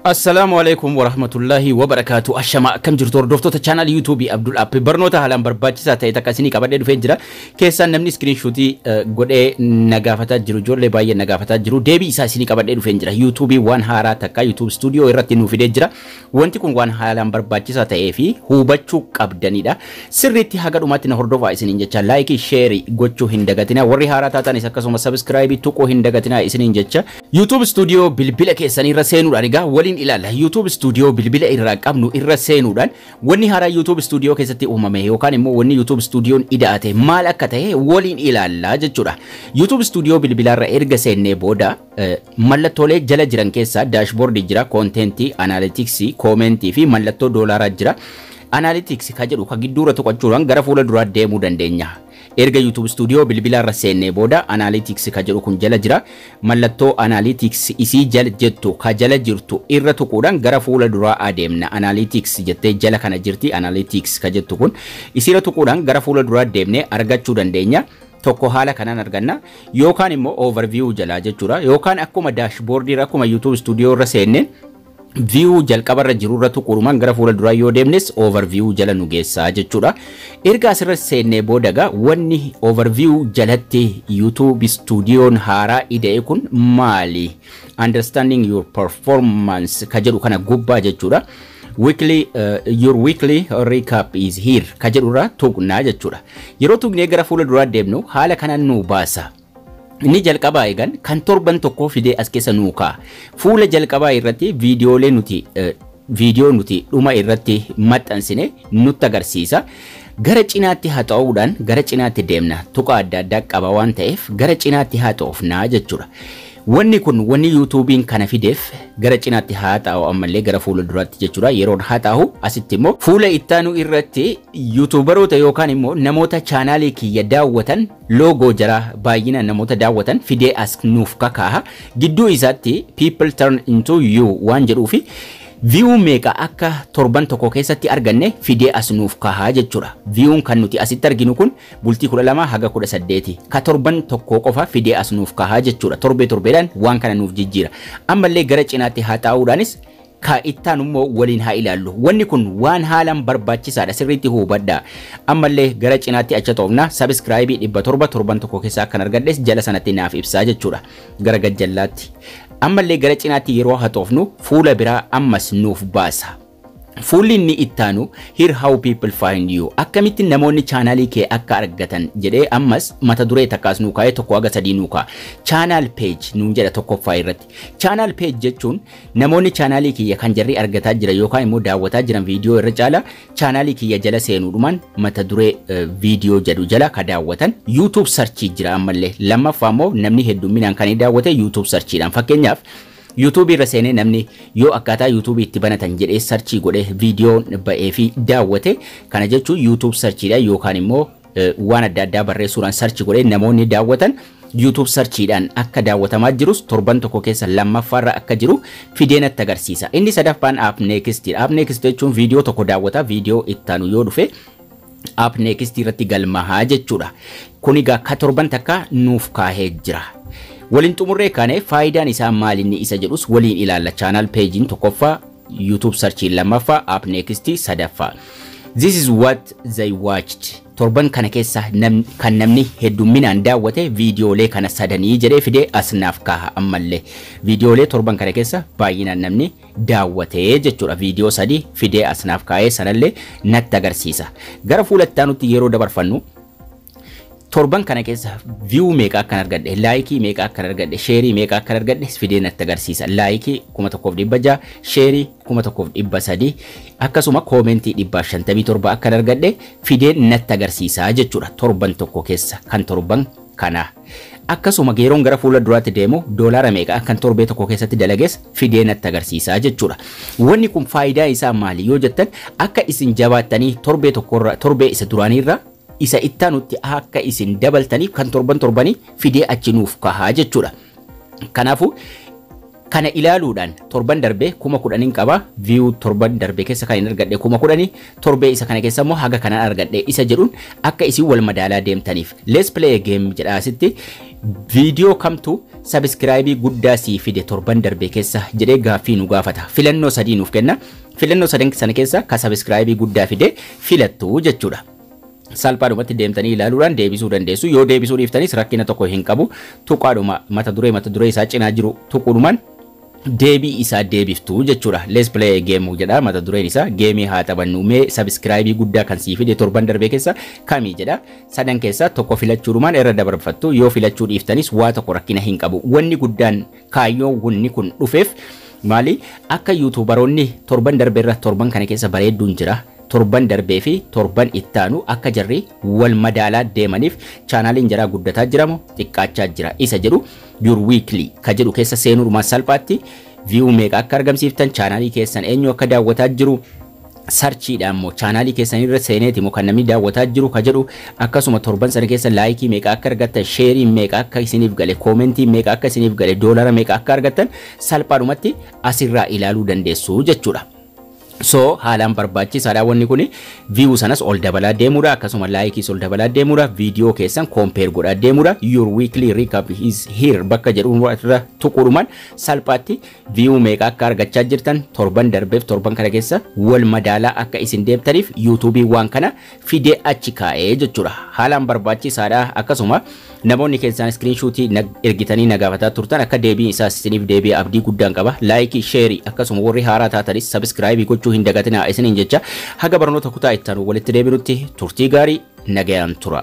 Assalaamu alaikum warahmatullahi wabarakaatu. Ashama, akkam jirtu hordoftoota channel YouTube Abdul App? Barnoota haalaan barbaachisaa ta'e takka isinii qabadhee dhufee jira. Keessaan namni screenshotii godhee na gaafataa jiru, ijoollee baay'ee na gaafataa jiru. Deebii isaa isinii qabadhee dhufee jira. YouTube waan haaraa takka YouTube Studio irratti nuu fidee jira. Wanti kun waan haalaan barbaachisaa ta'ee fi hubachuu qabdanidha. Sirriitti haga dhumaatti na hordofaa isiniin jecha, like, share gochuu hin dagatinaa. Warri haaraa taatanis akkasuma subscribe tuquu hin dagatinaa isiniin jecha. YouTube Studio bilbila keessanii irra seenuudhaan egaa waliin ilaalla. YouTube Studio bilbila irraa qabnu irra seenuudhaan wanni haaraa YouTube Studio keessatti uumame yookaan immoo wanni YouTube Studioon ida'ate maal akka ta'e waliin ilaalla jechuudha. YouTube Studio bilbilaarra erga seennee booda mallattoolee jala jiran keessaa dashboardii jira, contentii, analyticsii, commentii fi mallattoo doolaaraa jira. Analytics ka jedhu ka gidduura tuqachuudhaan gara fuula duraa deemuu dandeenya. Erga YouTube Studio bilbilaarra seennee booda Analytics ka jedhu kun jala jira. Mallattoo Analytics isii jala jettu ka jala jirtu irra tuquudhaan gara fuula duraa adeemna. Analytics jettee jala kana jirti, Analytics ka jettu kun isiirra tuquudhaan gara fuula duraa deemnee argachuu dandeenya. Tokko haala kanaan arganna yookaan immoo overview jalaa jechuudha, yookaan akkuma dashboardii akkuma YouTube Studio irra seenneen view jalqabarra jirurra tuquudhumaan gara fuula duraa yoo deemnes overview jala nu geessaa jechuudha. Erga asirra seennee booda gaa wanni overview jalatti YouTube Studioon haaraa ida'e kun maali? Understanding your performance ka jedhu kana gubbaa jechuudha. Weekly your weekly recap is here ka jedhurra tuqnaa jechuudha. Yeroo tuqnee gara fuula duraa deemnu haala kanaan nu baasa. Inni jalqabaa eegan kan torban tokko fidee as keessa nuu kaa'a. Fuula jalqabaa irratti viidiyoolee nuti viidiyoo nuti dhuma irratti maxxansine nutti agarsiisa. Gara cinaatti haxaa'uudhaan gara cinaatti deemna. Tuqa adda addaa qaba waan ta'eef gara cinaatti haxoofnaa jechuudha. Wanni kun wanni YouTubeiin kana fideef gara cinaatti haa xaa'u, ammallee gara fuula duraatti jechuudha. Yeroon haa xaa'u asitti immoo fuula ittaanu irratti YouTuberoota yookaan immoo namoota channelii kiyya daawwatan, logo jara, baay'ina namoota daawwatan fidee as nuuf kakaaha. Gidduu isaatti "People turn into you" waan jedhuufi view meeqa akka torban tokko keessatti arganne fidee as nuuf kahaa jechuudha. Viewun kan nuti asitti arginu kun bultii 12 haga 18 ka torban tokko qofa fidee as nuuf kahaa jechuudha. Torbee torbeedhaan waan kana nuuf jijjiira. Ammallee gara cinaatti haa taa'uudhaanis ka ittaan immoo waliin haa ilaallu. Wanni kun waan haalaan barbaachisaadha, sirriitti hubadhaa. Ammallee gara cinaatti acha toofna, subscribe 700 torban tokko keessaa akkan argadhes jala sanatti naaf ibsaa jechuudha. Gara gajjallaatti. Ammallee gara cinaatti yeroo haxoofnu fuula biraa ammas nuuf baasa. Fuulli inni ittaanu "Here how people find you", akkamitti namoonni channelii kee akka argatan jedhee ammas mata duree takkaas nuu kaa'ee tokko haga sadii nuu kaa'a. "Channel page" nuun jedha tokkoffaa irratti. Channel page jechuun namoonni channelii kiyya kan jarri argataa jiran yookaan immoo daawwataa jiran viidiyoo irra caala channelii kiyya jala seenuudhumaan mata duree viidiyoo jedhu jala ka daawwatan. YouTube search jira ammallee. Lammaffaa immoo namni hedduminaan kan daawwate YouTube searchiidhaan, fakkeenyaaf YouTube irra seenee namni yoo akkaataa YouTube itti banatan jedhee search godhee viidiyoon ba'ee fi daawwate, kana jechuun YouTube searchiidha, yookaan immoo waan adda addaa barreessuudhaan search godhee namoonni daawwatan YouTube searchiidhaan akka daawwatamaa jirus torban tokko keessa lammaffaarra akka jiru fidee natti agarsiisa. Inni sadaffaan Up Next. Up Next jechuun viidiyoo tokko daawwata, viidiyoo ittaanu yoo dhufe Up Next irratti galmahaa jechuudha. Kun egaa ka torban takka nuuf kaahee jira. Waliin xumurree kaane faayidaan isaa maal inni isa jedhus waliin ilaalla. Channel pageiin tokkoffaa, YouTube searchiin lammaffaa, Up Next sadaffaa. "This is what they watched." Torban kana keessa kan namni heddumminaan daawwate viidiyoolee kana sadanii jedhee fidee as naaf kaaha ammallee. Viidiyoolee torban kana keessa baay'inaan namni daawwate jechuudha. Viidiyoo sadii fidee as naaf kaa'ee sanallee natti agarsiisa. Gara fuula itti aanutti yeroo dabarfannu torban kana keessa view meeqa akkan argadhe, like meeqa akkan argadhe, share meeqa akkan argadhe fidee natti agarsiisa. Like 1600, share 1300, akkasuma commentii 157 akkan argadhe fidee natti agarsiisa jechuudha torban tokko keessa kan torban kana. Akkasuma yeroon gara fuula duraatti deemu doolaara meeqa akkan torbee tokko keessatti dalages fidee natti agarsiisa jechuudha. Wanni kun faayidaa isaa maali yoo jettan, akka isin jabaattanii torbee tokkorra torbee isa duraaniirra isa ittaanutti akka isin dabaltaniif kan torban torbanii fidee achi nuuf kahaa jechuudha. Kanaafuu Kana ilaaluudhaan torban darbee 10,000 qaba. View torban darbee keessa kan hin argadhe 10,000, torbee isa kana keessa immoo haga kanaan argadhe isa jedhuun akka isin wal madaalaa deemtaniif. "Let's play a game" jedha asitti. Viidiyoo kamtu subscribe guddaa sii fide torban darbee keessa jedhee gaaffii nu gaafata. Filannoo sadii nuuf kenna. Filannoo sadan sana keessa ka subscribe guddaa fide filattu jechuudha. Salphaadhumatti deemtanii ilaaluudhaan deebisuu dandeessu. Yoo deebisuu dhiiftanis rakkina tokko hin qabu. Tuqaadhuma mata duree isaa cinaa jiru tuquudhumaan deebii isaa deebiftu jechuudha. "Let's play game" jedha mata dureen isaa, geemii haa taphannu, mee subscribe guddaa kan sii fide torban darbee keessa kamii jedha. Sadan keessaa tokko filachuudhumaan irra dabarfattu. Yoo filachuu dhiiftanis waa tokko rakkina hin qabu. Wanni guddaan kaayyoo wanni kun dhufeef maali? Akka YouTuberoonni torban darbeerra torban kana keessa bareedduun jira, torban darbee fi torban ittaanu akka jarri wal madaalaa deemaniif, chaanaaliin jaraa guddataa jiramoo xiqqaachaa jira isa jedhu, "your weekly" ka jedhu keessa seenuudhumaan salphaatti view meeqa akka argamsiiftan, chaanaalii keessan eenyu akka daawwataa jiru, searchiidhaan immoo chaanaalii keessan irra seeneeti immoo kan namni daawwataa jiru ka jedhu, akkasuma torban sana keessa like meeqa akka argattan, share meeqa akka isiniif gale, comment meeqa akka isiniif gale, doolara meeqa akka argattan salphaadhumatti asirraa ilaaluu dandeessu jechuudha. So haalaan barbaachisaadha wanni kun. View sanas ol dabalaa deemuudha, akkasuma likeiis ol dabalaa deemuudha, viidiyoo keessan compare godhaa deemuudha. "Your weekly recap is here" bakka jedhu irra tuquudhumaan salphaatti view meeqa akka argachaa jirtan torban darbeef torban kana keessa wal madaalaa akka isin deemtaniif YouTubeii waan kana fidee achi kaa'ee jechuudha. Haalaan barbaachisaadha. Akkasuma namoonni keessaan screenshot ergitanii na gaafataa turtan akka deebiin isaas isiniif deebi'e abdii guddaan qaba. Like, share, akkasuma warri haaraa taatanis subscribe gochuu hin dagatinaa isiniin jecha, haga barnoota kutaa ittaanu walitti deebinutti turtii gaarii, nagayaan tura.